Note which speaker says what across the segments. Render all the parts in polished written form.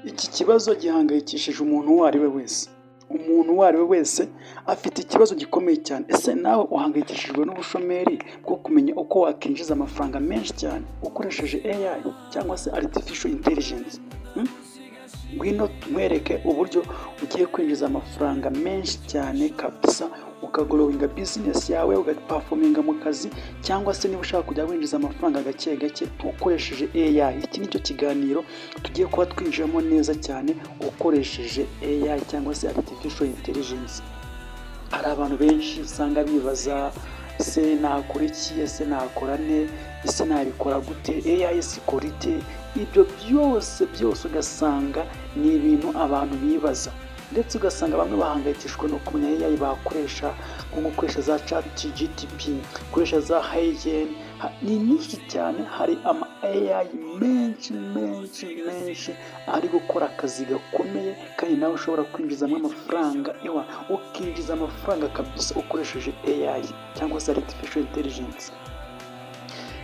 Speaker 1: Iki kibazo gihangayikishije umuntu uwo ari we wese. Umuntu uwo ari we wese afite ikibazo gikomeye cyane. Ese nawe uhangayikishijwe n'ubushomeri bwo kumenya uko wakinjiza amafaranga menshi cyane ukoresheje AI cyangwa se artificial intelligence? Ngwino nkwereke uburyo ugiye kwinjiza amafaranga menshi cyane kabisa, ukagrowinga business yawe, ugaperforminga mu kazi, cyangwa se niba ushaka kujya winjiza amafaranga gake gake ukoresheje AI. Iki nicyo kiganiro tugiye kuba twinjiramo neza cyane ukoresheje AI cyangwa se artificial intelligence. Hari abantu benshi usanga bibaza: ese nakora iki? Ese nakora nte? Ese nabikora gute? AI se ikora ite? Ibyo byose byose ugasanga ni ibintu abantu bibaza, ndetse ugasanga bamwe bahangayikishijwe no kumenya AI bakoresha, nko gukoresha za ChatGPT, gukoresha za HeyGen. Ni nyinshi cyane. Hari ama AI menshi menshi menshi ari gukora akazi gakomeye, kandi nawe ushobora kwinjizamo amafaranga, ewa ukinjiza amafaranga kabisa ukoresheje AI cyangwa se artificial intelligence.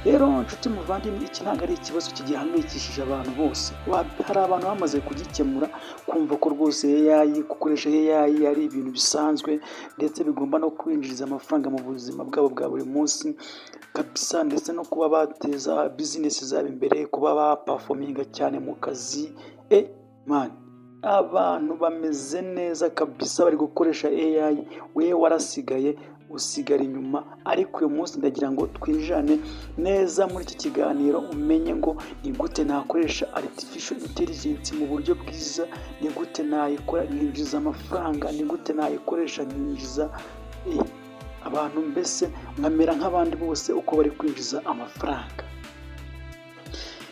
Speaker 1: Rero nshuti muvandimwe, iki ntabwo ari ikibazo kigihangayikishije abantu bose. Hari abantu bamaze kugikemura, kumva ko rwose AI, gukoresha AI ari ibintu bisanzwe, ndetse bigomba no kwinjiriza amafaranga mu buzima bwabo bwa buri munsi kabisa, ndetse no kuba bateza business zabo imbere, kuba baperforminga cyane mu kazi. Man, abantu bameze neza kabisa, bari gukoresha AI, wewe warasigaye, usigara inyuma. Ariko uyu munsi ndagira ngo twinjirane neza muri iki kiganiro, umenye ngo ni gute nakoresha artificial intelligence mu buryo bwiza, ni gute nayikora nkinjiza amafaranga, ni gute nayikoresha nkinjiza abantu, mbese nkamera nk'abandi bose uko bari kwinjiza amafaranga.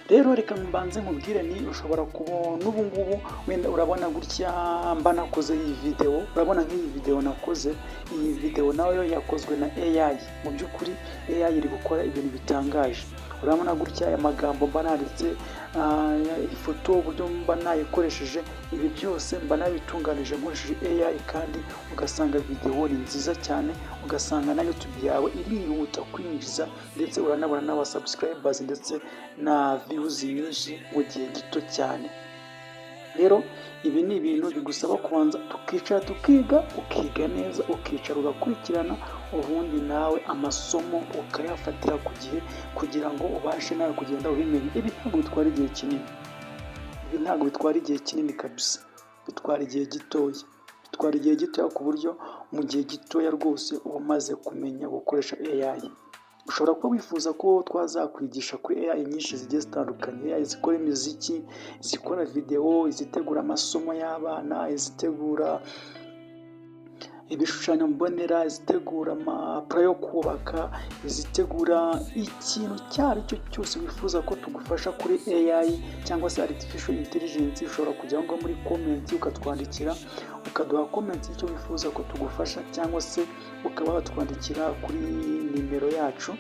Speaker 1: Rero reka mbanze nkubwire, ni ushobora kubona ubu ngubu wenda urabona gutya mba nakoze iyi videwo, urabona nk'iyi videwo nakoze, iyi videwo nayo yakozwe na AI. Mu by'ukuri AI iri gukora ibintu bitangaje. Urabona gutya aya magambo mba nanditse, ifoto uburyo mba nayikoresheje, ibi byose mba nabitunganije nkoresheje AI, kandi ugasanga videwo ni nziza cyane, ugasanga na YouTube yawe irihuta kwinjiza, ndetse uranabona n'aba subscribers ndetse na views nyinshi mu gihe gito cyane. Rero ibi ni ibintu bigusaba kubanza tukicara tukiga, ukiga neza, ukicara ugakurikirana, ubundi nawe amasomo ukayafatira ku gihe kugira ngo ubashe nawe kugenda ubimenya. Ibi ntabwo bitwara igihe kinini, ibi ntabwo bitwara igihe kinini kabisa, bitwara igihe gitoya, bitwara igihe gitoya ku buryo mu gihe gitoya rwose uba umaze kumenya gukoresha AI. Ushobora kuba wifuza ko twazakwigisha kuri AI nyinshi zigiye zitandukanye: AI zikora imiziki, izikora videwo, izitegura amasomo y'abana, izitegura ibishushanyo mbonera, izitegura amaplan yo kubaka, izitegura ikintu icyo ari cyo cyose wifuza ko tugufasha kuri AI cyangwa se artificial intelligence, ushobora kujya aho ngaho muri comment ukatwandikira, ukaduha comment y'icyo wifuza ko tugufasha, cyangwa se ukaba watwandikira kuri nimero yacu.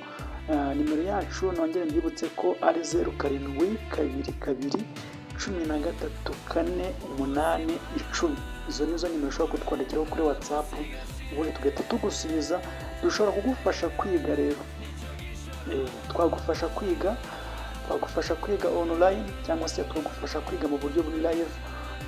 Speaker 1: Nimero yacu nongere mbibutse ko ari 0722134810. Izo nizo nimero ushobora kutwandikiraho kuri WhatsApp, ubundi tugahita tugusubiza. Dushobora kugufasha kwiga rero, twagufasha kwiga, twagufasha kwiga online cyangwa se twagufasha kwiga mu buryo buri live.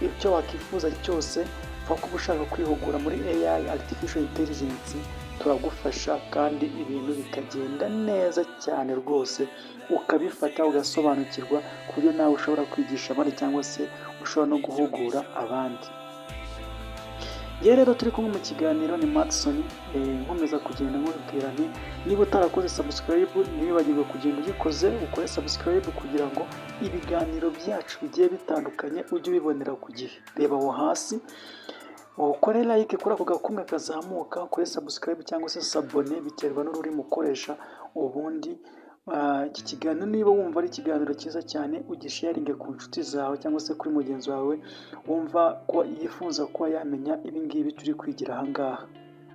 Speaker 1: Icyo wakwifuza cyose, pfa kuba ushaka kwihugura muri AI, artificial intelligence, turagufasha kandi ibintu bikagenda neza cyane rwose, ukabifata ugasobanukirwa ku buryo nawe ushobora kwigisha abandi cyangwa se ushobora no guhugura abandi. Yewe rero turi kumwe mu kiganiro ni Matson, nkomeza kugenda nkubwira nti niba utarakoze subscribe, ntiwibagirwe kugenda ugikoze, ukore subscribe kugira ngo ibiganiro byacu bigiye bitandukanye ujye ubibonera ku gihe. Reba aho hasi ukore like kuri ako gakumwe kazamuka, ukore subscribe cyangwa se s'abonner, biterwa n'ururimi ukoresha. Ubundi iki kiganiro niba wumva ari ikiganiro cyiza cyane, ugisharinge ku nshuti zawe cyangwa se kuri mugenzi wawe wumva ko yifuza kuba yamenya ibi ngibi turi kwigira aha ngaha,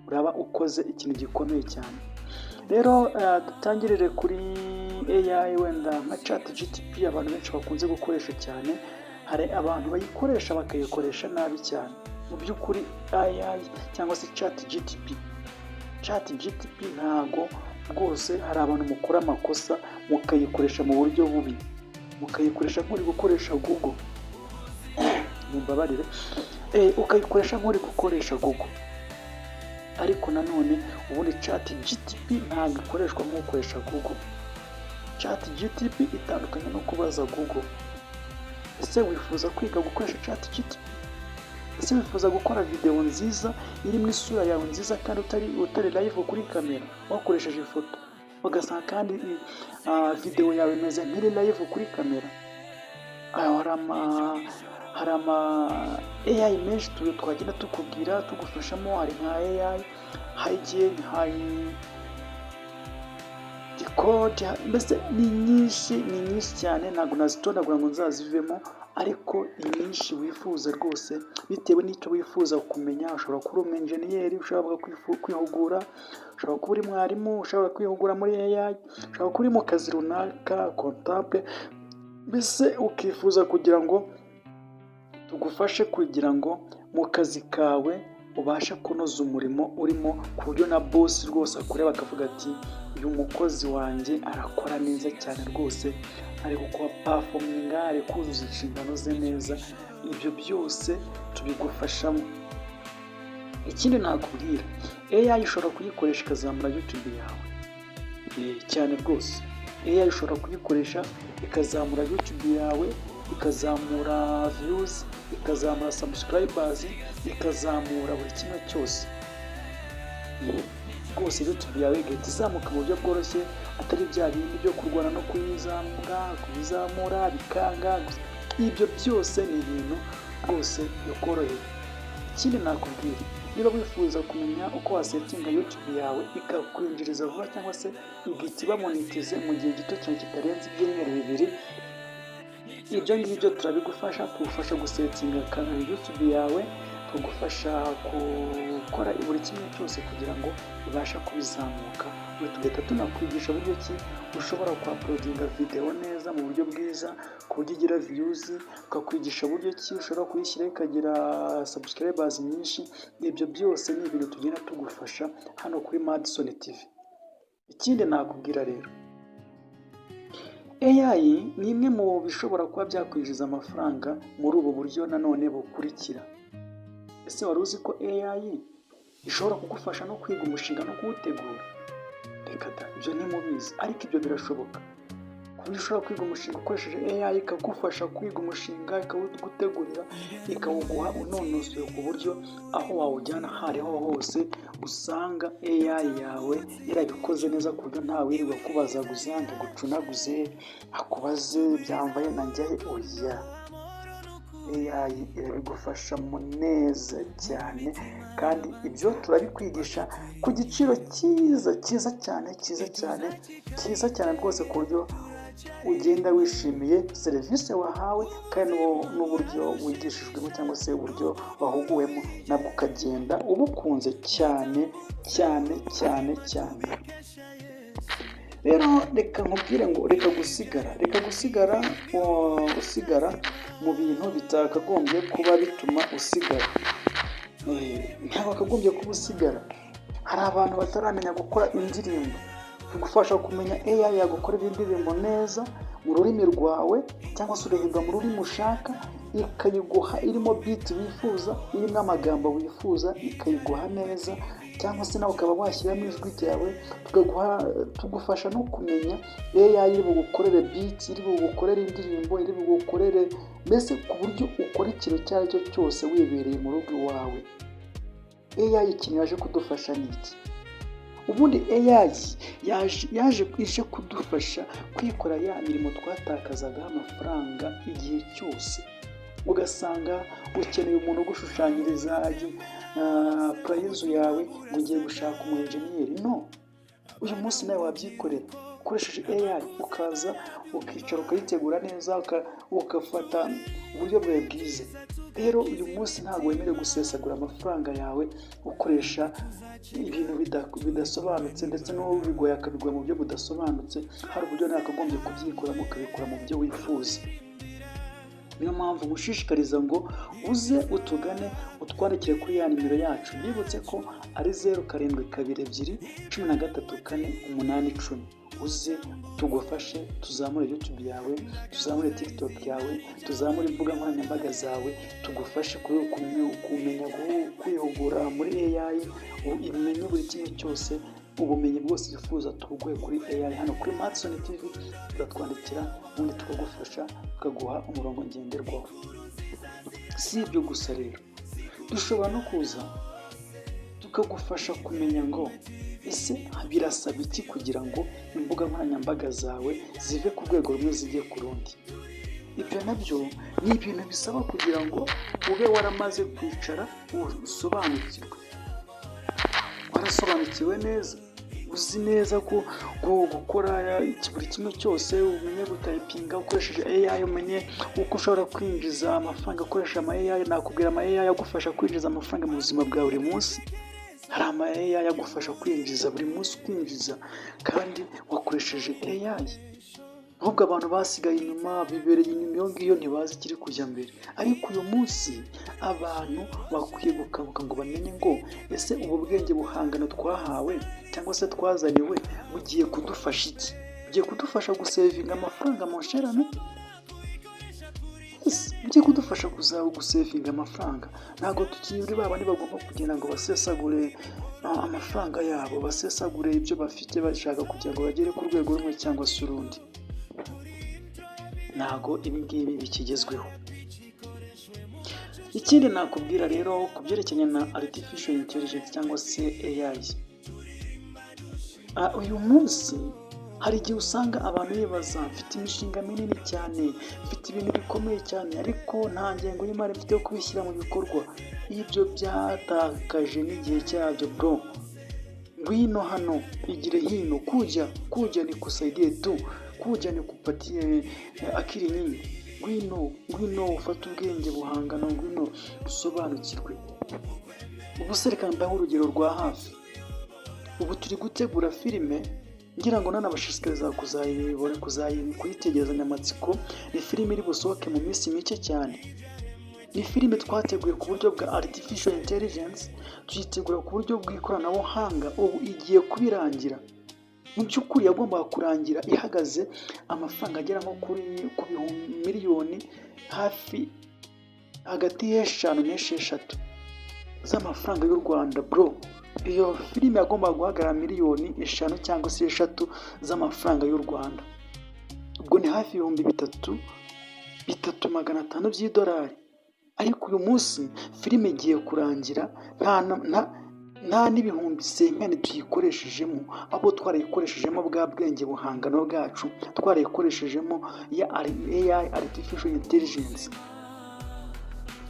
Speaker 1: uraba ukoze ikintu gikomeye cyane. Rero dutangirire kuri AI, wenda nka ChatGPT abantu benshi bakunze gukoresha cyane. Hari abantu bayikoresha bakayikoresha nabi cyane. Mu by'ukuri AI cyangwa se ChatGPT, ChatGPT ntago rwose, hari abantu mukora amakosa mukayikoresha mu buryo bubi, mukayikoresha nk'uri gukoresha Google. mumbabarire, ukayikoresha nk'uri gukoresha Google. Ariko nanone ubundi Chat GTP ntabwo ikoreshwa nk'ukoresha Google. Chat GTP itandukanye no kubaza Google. Ese wifuza kwiga gukoresha Chat GTP? Ese wifuza gukora videwo nziza irimo isura yawe nziza kandi utari live kuri kamera, wakoresheje ifoto, ugasanga kandi videwo yawe imeze nk'iri live kuri kamera? Hari ama AI menshi twagenda tukubwira, tugufashamo. Hari nka AI HeyGen, hari Decode, mbese ni nyinshi, ni nyinshi cyane, ntabwo nazitondagura ngo nzazivemo. Ariko inyinshi wifuza rwose, bitewe n'icyo wifuza kumenya. Ushobora kuba uri umwenjeniyeri ushobora kwihugura, ushobora kuba uri mwarimu ushobora kwihugura muri AI, ushobora kuba uri mu kazi runaka, comptable, mbese ukifuza kugira ngo tugufashe kugira ngo mu kazi kawe ubashe kunoza umurimo urimo, ku buryo na boss rwose akureba akavuga ati: "Uyu mukozi wanjye arakora neza cyane rwose, ari gukora performinga, ari kuzuza inshingano ze neza." Ibyo byose tubigufashamo. Ikindi nakubwira, AI ushobora kuyikoresha ikazamura YouTube yawe cyane rwose. AI ushobora kuyikoresha ikazamura YouTube yawe, ikazamura views, ikazamura subscribers, ikazamura buri kimwe cyose rwose. YouTube yawe igahita izamuka mu buryo bworoshye, atari bya bindi byo kurwana no kuyizamura bikanga. Ibyo byose ni ibintu rwose bikoroheye. Ikindi nakubwira, niba wifuza kumenya uko wasettinga YouTube yawe ikakwinjiriza vuba, cyangwa se igahita iba monetize mu gihe gito cyane kitarenze ibyumweru 2, ibyo ngibyo turabigufasha. Tugufasha gusettinga YouTube yawe, tugufasha gukora buri kimwe cyose kugira ngo ibashe kubizamuka. Tugahita tunakwigisha buryo ki ushobora kuuploadinga videwo neza mu buryo bwiza ku buryo igira views, tukakwigisha buryo ki ushobora kuyishyiraho ikagira subscribers nyinshi. Ibyo byose ni ibintu tugenda tugufasha hano kuri Madison TV. Ikindi nakubwira rero, AI ni imwe mu bishobora kuba byakwinjiza amafaranga muri ubu buryo nanone bukurikira. Ese wari uzi ko AI ishobora kugufasha no kwiga umushinga no kuwutegura? Reka da, ibyo ntimubizi, ariko ibyo birashoboka, ku buryo ushobora kwiga umushinga ukoresheje AI, ikagufasha kwiga umushinga, ikawugutegurira, ikawuguha unonosoye, ku buryo aho wawujyana aho ariho hose usanga AI yawe yarabikoze neza, ku buryo ntawirirwa akubazaguza ngo agucunaguze, akubaze byamvaye na njyahe. Oya, AI irabigufashamo neza cyane, kandi ibyo turabikwigisha ku giciro cyiza, cyiza cyane, cyiza cyane, cyiza cyane rwose, ku buryo ugenda wishimiye serivisi wahawe, kandi n'uburyo wigishijwemo cyangwa se uburyo wahuguwemo nabwo ukagenda ubukunze cyane cyane cyane cyane. Rero reka nkubwire ngo reka gusigara usigara mu bintu bitakagombye kuba bituma usigara. Ntabwo wakagombye kuba usigara. Hari abantu bataramenya gukora indirimbo, tugufasha kumenya AI yagukorera indirimbo neza mu rurimi rwawe, cyangwa se ugahindura mu rurimi ushaka, ikayiguha irimo beat wifuza, irimo amagambo wifuza, ikayiguha neza, cyangwa se nawe ukaba washyiramo ijwi ryawe. Tukaguha, tugufasha no kumenya AI iri bugukorere beat, iri bugukorere indirimbo, iri bugukorere, mbese ku buryo ukora ikintu icyo ari cyo cyose wibereye mu rugo iwawe. AI ikintu yaje kudufasha ni iki? Ubundi AI yaje ije kudufasha kwikora ya mirimo twatakazagaho amafaranga igihe cyose, ugasanga ukeneye umuntu ugushushanyiriza plan y'inzu yawe, ngo ugiye gushaka umu enjeniyeri. No uyu munsi nawe wabyikorera ukoresheje AI, ukaza ukicara ukayitegura neza, ugafata uburyo bwawe bwiza. Rero uyu munsi ntabwo wemerewe gusesagura amafaranga yawe ukoresha ibintu bidasobanutse, ndetse n'ubigoye akabigura mu buryo budasobanutse. Hari uburyo nakagombye kubyikoramo, ukabikora mu buryo wifuza. Niyo mpamvu ngushishikariza ngo uze utugane, utwandikire kuri ya nimero yacu. Bibutse ko ari 0722 13 4 8 10. Uze tugufashe tuzamure YouTube yawe, tuzamure TikTok yawe, tuzamure imbuga nkoranyambaga zawe, tugufashe kumenya kwihugura muri AI, umenye buri kimwe cyose, ubumenyi bwose wifuza tubuguhe kuri AI hano kuri Matson TV. Uratwandikira ubundi tukagufasha, tukaguha umurongo ngenderwaho. Si ibyo gusa rero, dushobora no kuza tukagufasha kumenya ngo ese birasaba iki kugira ngo imbuga nkoranyambaga zawe zive ku rwego rumwe zijye ku rundi. Ibyo nabyo ni ibintu bisaba kugira ngo ube waramaze kwicara usobanukirwe, warasobanukiwe neza, uzi neza ko gukora buri kimwe cyose, umenye gutypinga ukoresheje AI, umenye uko ushobora kwinjiza amafaranga ukoresheje ama AI. Nakubwira ama AI agufasha kwinjiza amafaranga mu buzima bwa buri munsi. Hari ama AI agufasha kwinjiza buri munsi, kwinjiza kandi wakoresheje AI. Ahubwo abantu basigaye inyuma, bibereye inyuma iyo ngiyo, ntibazi ikiri kujya mbere. Ariko uyu munsi abantu bakwiye gukanguka ngo bamenye ngo ese ubu bwenge buhangano twahawe cyangwa se twazaniwe bugiye kudufasha iki? Bugiye kudufasha gusavinga amafaranga mu nshingano, bugiye kudufasha gusavinga amafaranga. Ntabwo tukiri ba bandi bagomba kugenda ngo basesagure amafaranga yabo, basesagure ibyo bafite bashaka kugira ngo bagere ku rwego rumwe cyangwa se urundi. Ntabwo ibi ngibi bikigezweho. Ikindi nakubwira rero ku byerekeranye na artificial intelligence cyangwa se AI, uyu munsi hari igihe usanga abantu bibaza: mfite imishinga minini cyane, mfite ibintu bikomeye cyane, ariko nta ngengo y'imari mfite yo kubishyira mu bikorwa. Ibyo byatakaje n'igihe cyabyo, bro. Ngwino hano, igire hino, kuja kuja nikusaidie tu, kuja nikupatie akili nyingi. Ngwino, ngwino ufate ubwenge buhangano, ngwino usobanukirwe. Ubu se reka mbahe urugero rwa hafi. Ubu turi gutegura filime, ngira ngo nanabashishikariza kuzayibona, kuyitegerezanya amatsiko. Ni filime iri busohoke mu minsi mike cyane. Ni filime twateguye ku buryo bwa artificial intelligence, tuyitegura ku buryo bw'ikoranabuhanga. Ubu igiye kubirangira. Mu by'ukuri yagombaga kurangira ihagaze amafaranga agera nko kuri ku bihumbi miliyoni hafi hagati y'eshanu n'esheshatu z'amafaranga y'u Rwanda, bro. Iyo filime yagombaga guhagarara miliyoni 5 cyangwa se 6 z'amafaranga y'u Rwanda. Ubwo ni hafi ibihumbi bitatu, bitatu magana atanu by'idolari. Ariko uyu munsi filime igiye kurangira nta n'ibihumbi cinquante tuyikoreshejemo, ahubwo twarayikoresheje bwa bwenge buhangano bwacu, twarayikoresheje ya AI, artificial intelligence.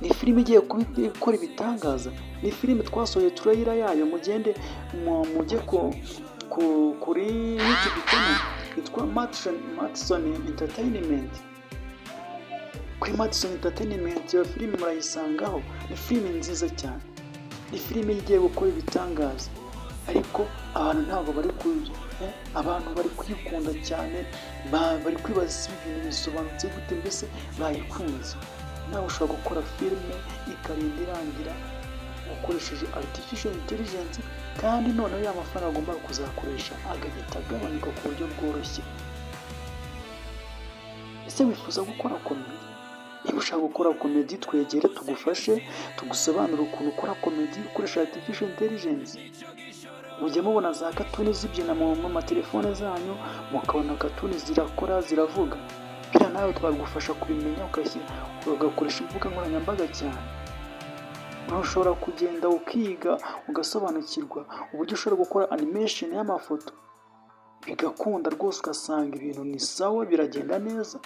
Speaker 1: Ni filime igiye gukora ibitangaza. Ni filime twasohoye trailer yayo, mugende mujye kuri YouTube channel yitwa Matson Entertainment. Kuri Matson Entertainment iyo filime murayisangaho. Ni filime nziza cyane, ni filime igiye gukora ibitangaza. Ariko abantu ntabwo bari ku abantu bari kuyikunda cyane, bari kwibaza ibi bintu bisobanutse gute? Mbese bayikunze. Nawe ushobora gukora filime ikarinda irangira ukoresheje artificial intelligence, kandi noneho ya mafaranga agomba kuzakoresha agahita agabanyuka ku buryo bworoshye. Ese wifuza gukora comedy? Niba ushaka gukora comedy, twegere tugufashe, tugusobanurire ukuntu ukora comedy ukoresha artificial intelligence. Mujya mubona za cartoon zibyina mu matelefone zanyu, mukabona cartoon zirakora, ziravuga. Biriya nawe twagufasha kubimenya, ugakoresha imbuga nkoranyambaga cyane. Ushobora kugenda ukiga, ugasobanukirwa uburyo ushobora gukora animation y'amafoto, bigakunda rwose, ugasanga ibintu ni sawa, biragenda neza.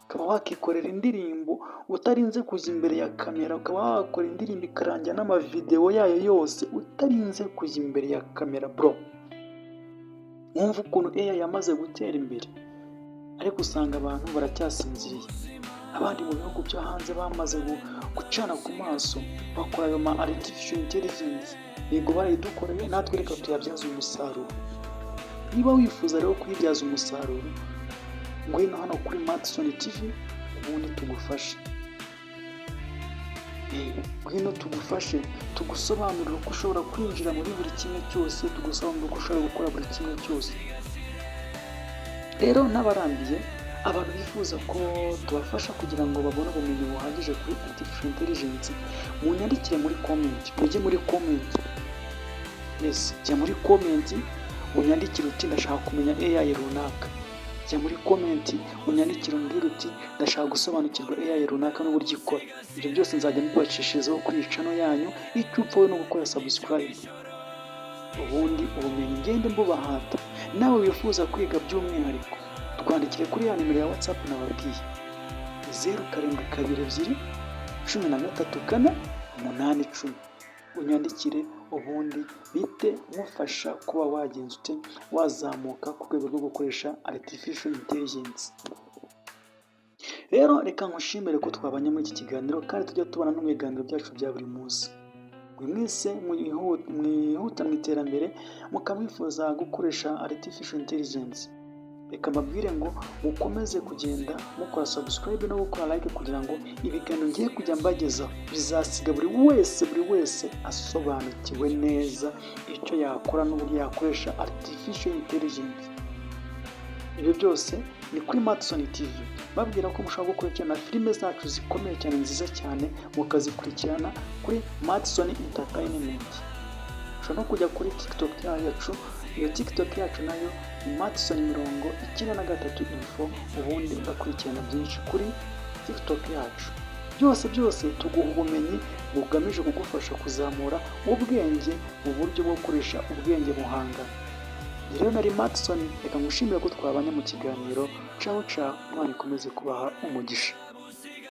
Speaker 1: Ukaba wakikorera indirimbo utarinze kujya imbere ya kamera, ukaba wakora indirimbo ikarangira n'amavidewo yayo yose utarinze kujya imbere ya kamera, bro. Wumva ukuntu AI yamaze gutera imbere, ariko usanga abantu baracyasinziriye. Abandi mu bihugu byo hanze bamaze gucana ku maso, bakora ayo ma artificial intelligence. Yego, barayidukoreye, natwe reka tuyabyaze umusaruro. Niba wifuza rero kuyibyaza umusaruro, ngwino hano kuri Matson TV ubundi tugufashe. Ngwino tugufashe, tugusobanurire uko ushobora kwinjira muri buri kimwe cyose, tugusobanurire uko ushobora gukora buri kimwe cyose. Rero n'abarambiye, abantu bifuza ko tubafasha kugira ngo babone ubumenyi buhagije kuri artificial intelligence, munyandikire muri comment. Mujye muri comment, yes, jya muri comment unyandikire uti: "Ndashaka kumenya AI runaka." Jya muri comment unyandikire, umbwire uti: "Ndashaka gusobanukirwa AI runaka n'uburyo ikora." Ibyo byose nzajya mbibacishirizaho kuri iyi channel yanyu. Icyo upfa we no gukora subscribe, ubundi ubumenyi ngende mbubahata. Nawe wifuza kwiga by'umwihariko, twandikire kuri ya nimero ya WhatsApp nababwiye: 0722 13 4 8 10. Unyandikire, ubundi bite mufasha kuba wagenza ute, wazamuka ku rwego rwo gukoresha artificial intelligence. Rero reka nkushimire ko twabanye muri iki kiganiro, kandi tujya tubana no mu biganiro byacu bya buri munsi. Mwe mwese mwihuta mu iterambere, mukaba gukoresha artificial intelligence, reka mbabwire ngo mukomeze kugenda mukora subscribe no gukora like, kugira ngo ibiganiro ngiye kujya mbagezaho bizasiga buri wese, buri wese asobanukiwe neza icyo yakora n'uburyo yakoresha artificial intelligence. Ibyo byose ni kuri Matson TV. Babwira ko mushobora gukurikirana filime zacu zikomeye cyane, nziza cyane, mukazikurikirana kuri Matson Entertainment. Ushobora no kujya kuri TikTok yacu. Iyo TikTok yacu nayo ni Matson 93 info, ubundi ugakurikirana byinshi kuri TikTok yacu. Byose byose tuguha ubumenyi bugamije kugufasha kuzamura ubwenge mu buryo bwo gukoresha ubwenge buhangano. Rero nari Matson, reka ngushimire ko twabanye mu kiganiro. Cawu cawu, Imana ikomeze kubaha umugisha.